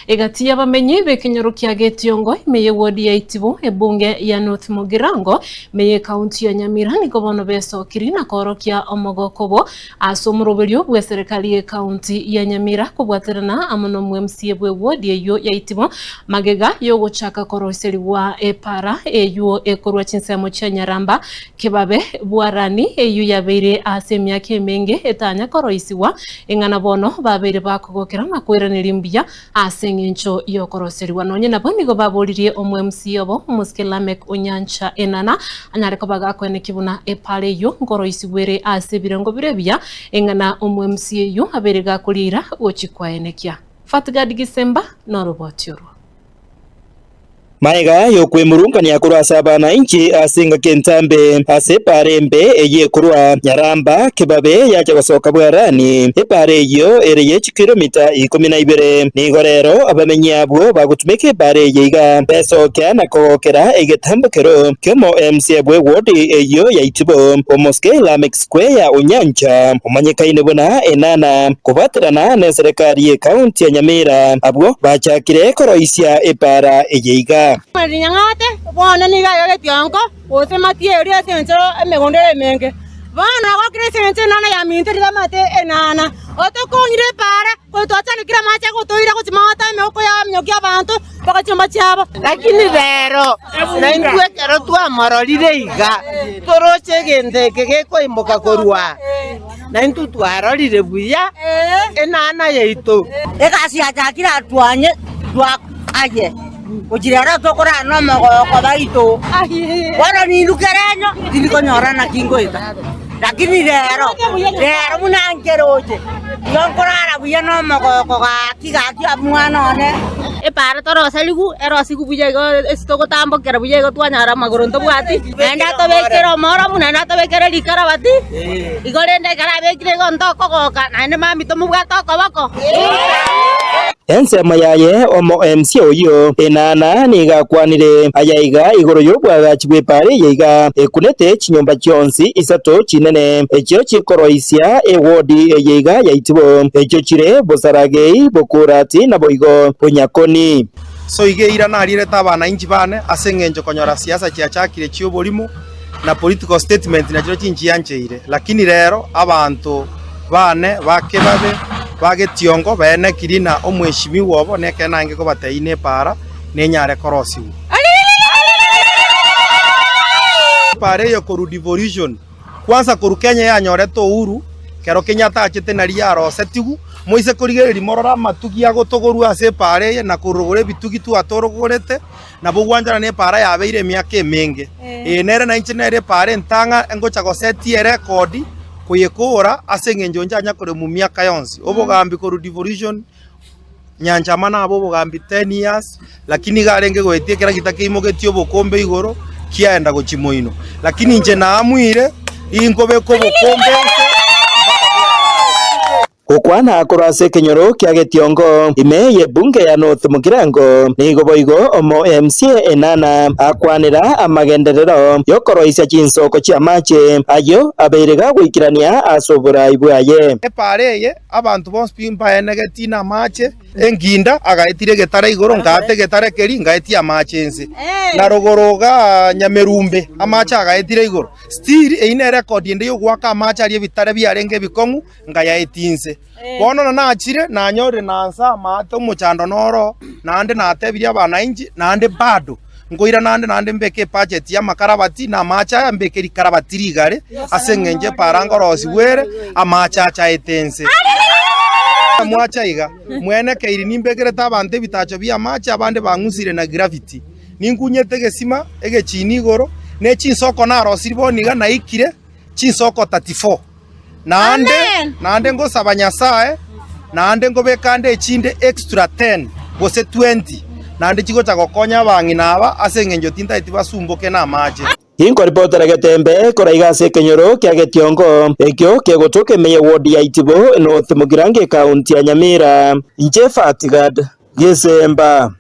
Egati y'abamenyi b'ekenyoro kia Getiongo ime y'ewodi ya Itibo, ebunge ya North Mugirango, ime y'ekaunti ya Nyamira nigo bono besokiri na koorokia omogoko obo ase omoroberio bw'eserekari y'ekaunti ya Nyamira kobwaterana amo n'omo-MCA bw'ewodi eyio ya Itibo magega y'ogochaka koroiserigwa epara eyio ekorwa chinsemo chia Nyaramba Kebabe Bwarani eyio yabeire ase emiaka emenge etanya koroisigwa Ing'ana bono babeire bakogokera na koiraneria mbuya ase engencho y'okoroserigwa. Nonye nabo nigo baboririe omo-MC obo, omosike Lameck Onyancha Enana, anyare koba gakoenekia buna epaara eyio nkoroisigwa ere ase ebirengo bire ebiya, ing'ana omo-MC eyio abeire gakoria eira gochia koenekia. Fatgard Gisemba noroboti orwo. Magega y'okwemurungania korwa ase abana inche ase engaki entambe, ase epaara embe eyio ekorwa Nyaramba kebabe yacha gosoka Bwerani, epaara eyio ere ye chikilomita ikomi na ibere. Nigo rero abamenyi abwo bagotumeka epaara eye iga, besokia na kogokera egetambokero ki'omo-MC bw'ewodi eyio ya Itibo, omosike Lameck Square Onyancha, omanyekaine buna Enana, kobwaterana neserekari y'Ekaunti ya Nyamira, abwo bachakire koroisia epaara eye iga. Rinyang'ate bono nigo aiga getionko, gose matieri ase engencho emegondo ere emenge. Bono nagokire ase engencho enana yaminto riramate enana. Otokonyire epaara, goika twachandekire amache agotoira gochia maoto emeuko yaminyokia abanto mpaka chinyomba chiabo. Lakini rero naintwe ekero twamororire iga, toroche egento eke gekoimoka korwa aa, naintwe twarorire buya enana yaito. Egasi yachakire atwanye aye gochia rero tokorara nomogooko baito. Bono nindwe kerenyo tindi konyora naki ngoeta. Lakini rero, rero buna nkeroche, igo nkorara buya nomogooko gaki gaki omwana one. Epaara toroserigwe, erosigwe buya igo ase togotambokera buya igo twanyora amagoro ntobwati, naende atobekere omoromu, naende atobekere rikarabati, igo rende ekero abekire igo ntokogoka, naende mambia tomobwate okoboko. Ensemo yaye omo-MC oyio Enana nigo akwanire aya iga igoro y'obwagachi bw'epaara eye iga ekunete chinyomba chionsi isato chinene echio chikoroisia ewodi eye iga ya Itibo, echio chire Bosaragei, Bokurati naboigo Bonyakoni. So iga eira narierete abanainchi bane ase engencho konyora siasa chiachakire chi'oborimo na political statement nachio chinchiancheire lakini rero abanto bane ba kebabe ba getiongo baenekiri na omweshimiwa obo nekero nange kobatebia nepaara nenyare korosigwa. Epaara eye korwa devolution kwanza korwa Kenya yanyorete uhuru kero Kenyatta achete nari yarosetigwe moise korigereria morore amatugi agotogorwa ase epaara eye na korogora ebitugi twatorogorete Nabo ogwanchana nepaara yabeire emiaka emenge. Ee, nere nainche nere epaara entang'a engocha gosetia erekodi koyekoora ase eng'encho inche anya koremwa miaka yonsi. Obogambi korwa devolution, Nyanchama nabe obogambi ten years, lakini iga arenge goetia ekeragita keimogetie obokombe igoro, kiaenda gochia moino. Lakini inche naamuire, inkobeka obokombe inse mpaka bware. Gokwana korwa ase ekenyoro kia Getiongo, ime y'ebunge ya North Mugirango, nigo boigo omo MCA Enana akwanera amagenderero y'okoroisia chinsoko chi'amache ayio abeire gagoikerania ase oborai bwaye. Epaara eye abanto bonsi pi mbaenegetie namache, enginda agaetire egetare igoro, ngaata egetare keria, ngaetia amache inse, na rogoro igaa nyamerumbe amache agaetire igoro. Still eyio nerekodi ende y'ogoaka amache aria ebitare biarenge ebikong'u, nkayaetia inse. Bono na nachire, nanyorire na nse amaate omochando noro, naende natebirie abanainchi, naende bado nkoira naende naende mbeke ebudget y'amakarabati na amache aya mbeke rikarabati rigare, ase eng'encho epaara ngorosigwa ere, amache ache aete inse. Mwacha iga, mwenekeiri nimbekerete abanto ebitacho bi'amache, abande bang'usire na gravity. Ninkunyete egesima egechini igoro, ne chinsoko narosirie bono iga naikire chinsoko 34. Naende, naende ngosaba Nyasae, naende nkobeka ande echinde extra ten gose twenty, naende chigocha gokonya abang'ina aba ase eng'encho tintageti basumboke namache. Tinkoripotera getembe koraiga ase ekenyoro kia Getiongo, ekio kegotoka ime ye ward ya Itibo, North Mugirango Ekaunti ya Nyamira. Inche Fatgad Gesemba.